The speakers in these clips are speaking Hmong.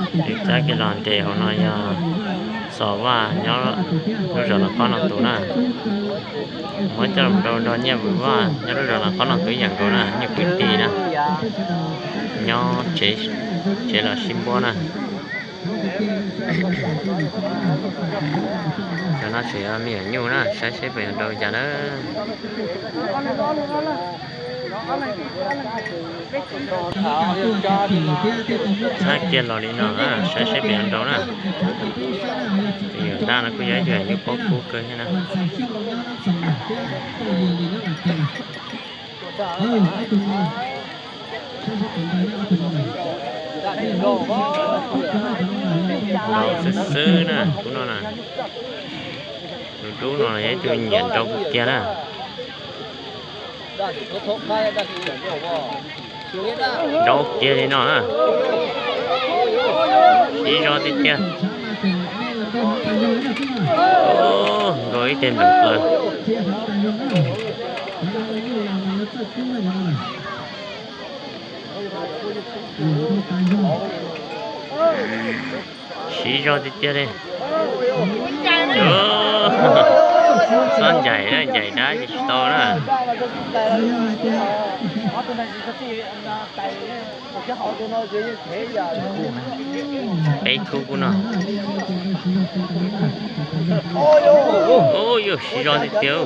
Txab kiag los nres hauv no yog Xos Vaj nyob lub zos Los Qhob no tus na. Muab coj los rau nrog Nyiaj Vwm Vaj nyob lub zos Los Qhob no tus ib yam nkaus na, nyuj kwv tij na, nyob tsev los sib npuab na. Cov no tseem yog me nyuam nyuj na, saib seb puas yog nrau li cas na. Txab kiag los li no na, saib seb puas yog nrau na. Tus yawm dab no kuj yog ib tug nyuj pob kub kawg thiab na. Nrau xwb xwb na, kub no na. Tus dub no yog ib tug nyiam nrau kawg kiag na. Nrau kiag li no na. Siv zog tiag tiag. Nkaus ib teg npleem plaws. Siv zog tiag tiag li. Xob ncaim na, ncaim dab ces tsis tau na. Peb kub kub no. Ub, yog siv zog tiag tiag.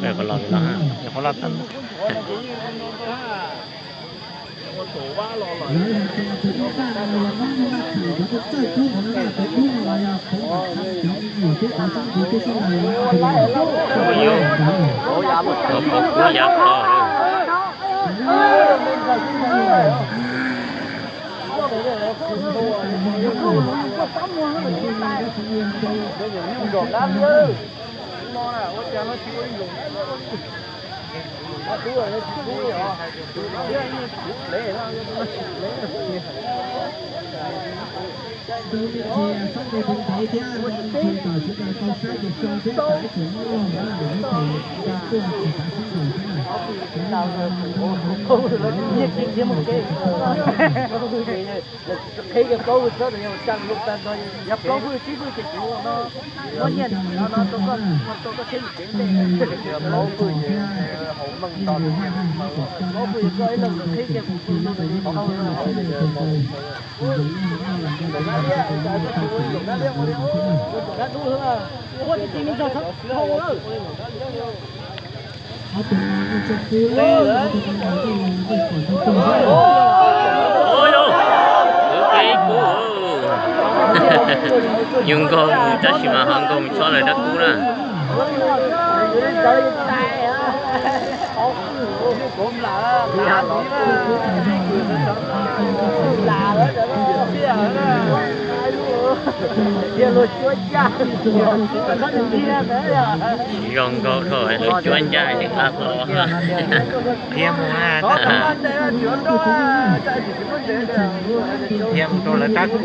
Qhov los no, qhov los tau. Ub, yog, qhov pom kub yav qhov. Qhib kiag plaub hwj txhob yog plaub hwj tsib hwj ces kuv muab nyiaj no no rau koj, rau koj tsheb yim cev ntej. Plaub hwj ces haus meej nto, plaub hwj koj ib leeg qhib kiag kuv pw no ces qhov hauj lwm. Yus nkaug mus tab sis mas ho nkaug mus txhob lawv dab kub na. Siv zog nkaug dhau lawv cuab ncaj ces qab hlo. Qhia mus na, qhia mus rau lawv dab kub.